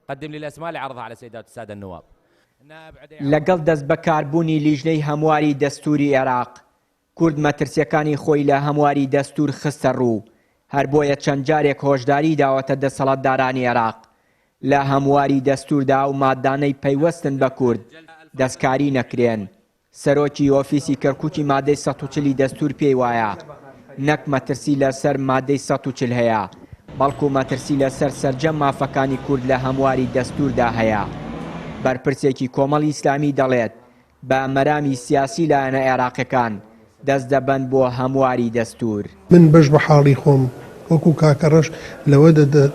قدم لي الأسماء لعرضها على السيدات والسادة النواب. لەگەڵ دەستبەکاربوونی لیژنەی هەمواری دەستووری عێراق، کورد مەترسییەکانی خۆی لە هەمواری دەستوور خستە ڕوو، هەر بۆیە چەند جارێک هۆشداریی داوەتە دەسەڵاتدارانی عێراق لە هەمواری دەستووردا ئەو ماددانەی پەیوەستن بە کورد دەستکاری نەکرێن. سەرۆکی ئۆفیسی کەرکوکی مادەی 140 ی دەستور پێی وایە نەک مەترسی لە سەر مادەی 140 هەیە، بەڵکو مەترسی لە سەر سەرجەم مافەکانی کورد لە هەمواری دەستوردا هەیە. بەرپرسێکی کۆمەڵی ئیسلامی دەڵێت بە مەرامی سیاسی لایەنە عێراقیەکان دەست دەبەن بۆ هەمواری دەستور. من بەش بە حاڵی خۆم وەکو کاکە ڕەش لەوە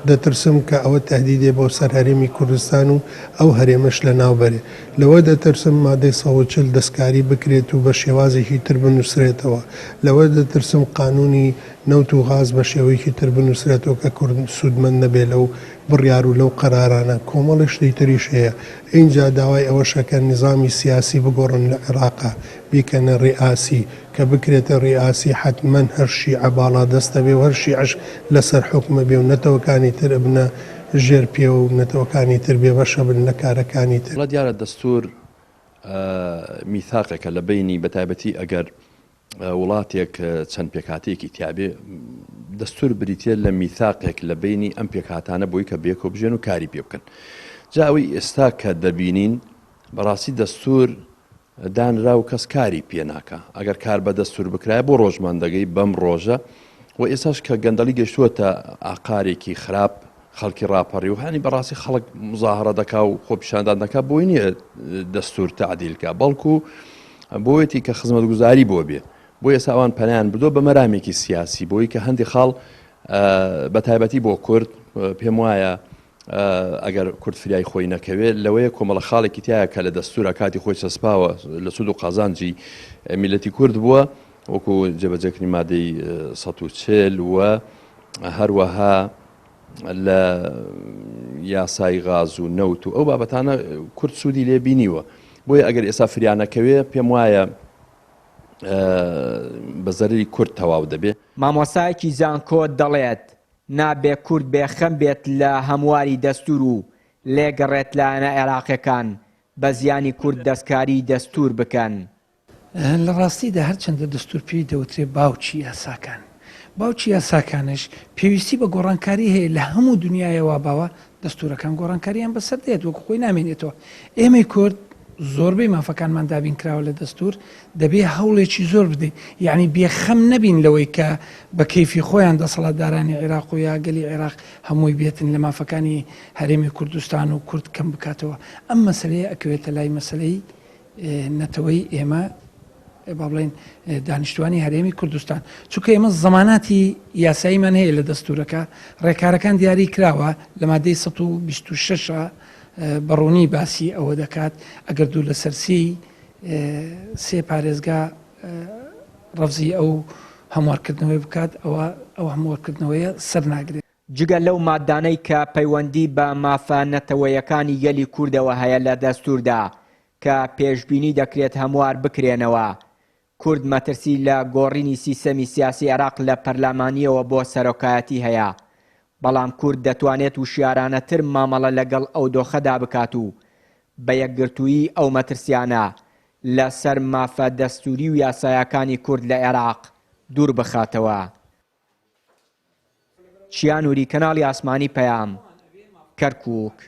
دەترسم کە ئەوە تەهدیدێ بۆ سەر هەرێمی کوردستان و ئەو هەرێمەش لە ناو بەرێ. لەوە دەترسم مادەی 140 دەستکاری بکرێت و بە شێوازێکی تر بنووسرێتەوە. لەوە دەترسم قانوونی نەوت و غاز بە شێوەیەکی تر بنووسرێتەوە کە کورد سوودمەند نەبێ لەو بڕیار و لەو قەرارانە. کۆمەڵێ شتی تریش هەیە. ئینجا داوای ئەوەش ئەکەن نیزامی سیاسی بگۆڕن لە عێراقا بیکەنە ڕیئاسی. کە بکرێتە ڕیئاسی حەتمەن هەر شیعە باڵادەست ئەبێ و هەر شیعەش لەسەر حوکم ئەبێ و نەتەوەکانی تر ئەبنە ژێر پێ و نەتەوەکانی تر بێبەش ئەبن لە کارەکانی تر. وەڵا دیارە دەستوور میثاقێکە لە بەینی بە تایبەتی ئەگەر وڵاتێک چەند پێکهاتەیەکی تیابێ دەستور بریتە لە میثاقێک لە بینی ئەم پێکهاتانە بۆی کە بێکۆ بژێن و کاری پێ بکەن جا ئەوەی ئێستا کە دەبینین بەڕاستی دەستور دانرا و کەس کاری پێ ناکا ئەگەر کار بە دەستور بکرایە بۆ ڕۆژمان دەگەی بەم ڕۆژە و ئێستاش کە گەندەڵی گەشتووەتە ئاقارێکی خراپ خەڵکی ڕاپەڕی و هەنی بەڕاستی خەڵک مزاهرە دەکا و خۆپیشاندان دەکا بۆی نییە دەستور تعدیل کا بەڵکو بۆیەتی کە خزمەتگوزاری بۆ بێ بۆ ئێستا ئەوان پەنایان بردووە بە مەرامێکی سیاسی بۆی کە هەندی خاڵ بە تایبەتی بۆ کورد پێم وایە ئەگەر کورد فریای خۆی نەکەوێ لەوەیە کۆمەڵە خاڵێکی تایە کە لە دەستورە کاتی خۆی چەسپاوە لە سود و قازانجی میلەتی کورد بووە وەکو جێبەجێکردنی مادەی 140 و هەروەها لە یاسای غاز و نەوت و ئەو بابەتانە کورد سوودی لێ بینیوە بۆیە ئەگەر ئێستا فریانەکەوێ پێم وایە بە زەرری کورد تەواو دەبێ. مامۆستایەکی زانکۆ دەڵێت، نابێ کورد بێ خەم بێت لە هەمواری دەستور و لێگەڕێت لایەنە عێراقیەکان بە زیانی کورد دەستکاری دەستور بکەن. لە ڕاستیدا هەرچەندە دەستور پێی دەوترێ باوکی یاساکان، باوکی یاساکانش پێویستی بە گۆڕانکاری هەیە، لە هەموو دنیایە وا باوە دەستورەکان گۆڕانکاریان بەسەر دێت وەکو خۆی نامێنێتەوە. ئێمەی کورد زۆربەی مافەکانمان دابین کراوە لە دەستور، دەبێ هەوڵێکی زۆر بدەین، یەعنی بێ خەم نەبین لەوەی کە بە کەیفی خۆیان دەسەڵاتدارانی عیراق و یا گەلی عیراق هەمووی بێتن لە مافەکانی هەرێمی کوردستان و کورد کەم بکاتەوە. ئەم مەسەلەیە ئەکەوێتە لای مەسەلەی نەتەوەی ئێمە با بڵێین دانیشتوانی هەرێمی کوردستان چونکە ئێمە زەماناتی یاساییمان هەیە لە دەستورەکە ڕێکارەکان دیاری کراوە لە مادەی 126 بە ڕوونی باسی ئەوە دەکات ئەگەر دوو لەسەر سێی سێ پارێزگا ڕەفزی ئەو هەموارکردنەوەی بکات ئەوە ئەو هەموارکردنەوەیە سەر ناگرێت. جگە لەو ماددانەی کە پەیوەندی بە مافە نەتەوەیەکانی گەلی کوردەوە هەیە لە دەستوردا کە پێشبینی دەکرێت هەموار بکرێنەوە، کورد مەترسی لە گۆڕینی سیستەمی سیاسی عێراق لە پەرلەمانییەوە بۆ سەرۆکایەتی هەیە، بەڵام کورد دەتوانێت وشیارانەتر مامەڵە لەگەڵ ئەو دۆخەدا بکات و بە یەکگرتوویی ئەو مەترسیانە لە سەر مافە دەستووری و یاسایەکانی کورد لە عێراق دوور بخاتەوە. چیا نوری، کەناڵی ئاسمانی پەیام، کەرکووک.